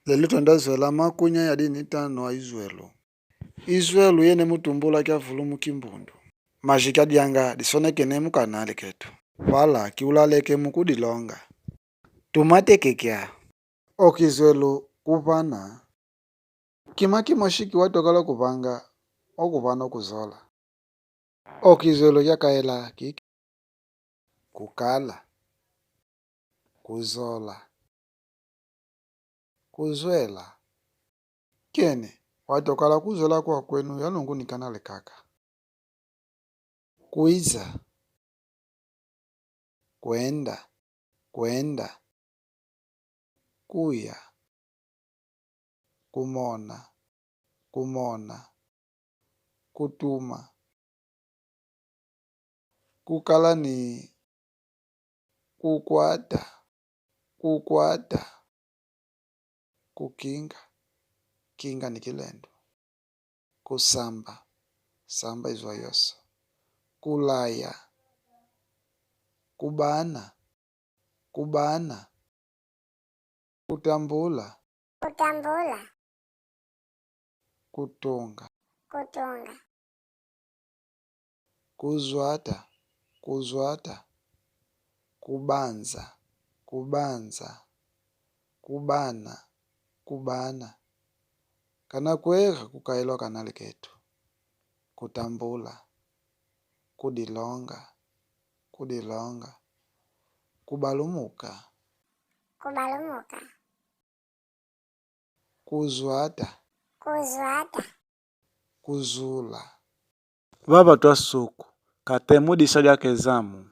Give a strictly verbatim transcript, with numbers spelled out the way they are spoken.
Lelo twenda zwela makunya yadi nitano a izwelo. Izwelo yene mutumbula kia vulu mu kimbundu. Maji kadianga disonekene mu kanali ketu. Vala kiulaleke mu kudilonga. Tumatekekia. Okizwelo kuvana. Kima kimoshi kiwatokala kuvanga, okuvana okuzola. Okizwelo kiakaela kiki. Kukala. Kuzola. Kuzwela. Kene, watokala kuzwela kwakwenu yalungunikana lekaka. Kwiza. Kwenda. Kwenda. Kuya. Kumona. Kumona. Kutuma. Kukala ni. Kukwata. Kukwata. Kukinga. Kinga ni kilendo. Kusamba. Samba izwa yoso. Kulaya. Kubana. Kubana. Kutambula. Kutambula. Kutunga. Kutunga. Kuzwata. Kuzwata. Kubanza. Kubanza. Kubana. Kubana. Kana kwekha kukaelwa kanali ketu. Kutambula. Kudilonga. Kudilonga. Kubalumuka. Kubalumuka. Kuzwata. Kuzwata. Kuzula. Vava twasuku, kate mudisa diaka ezamu.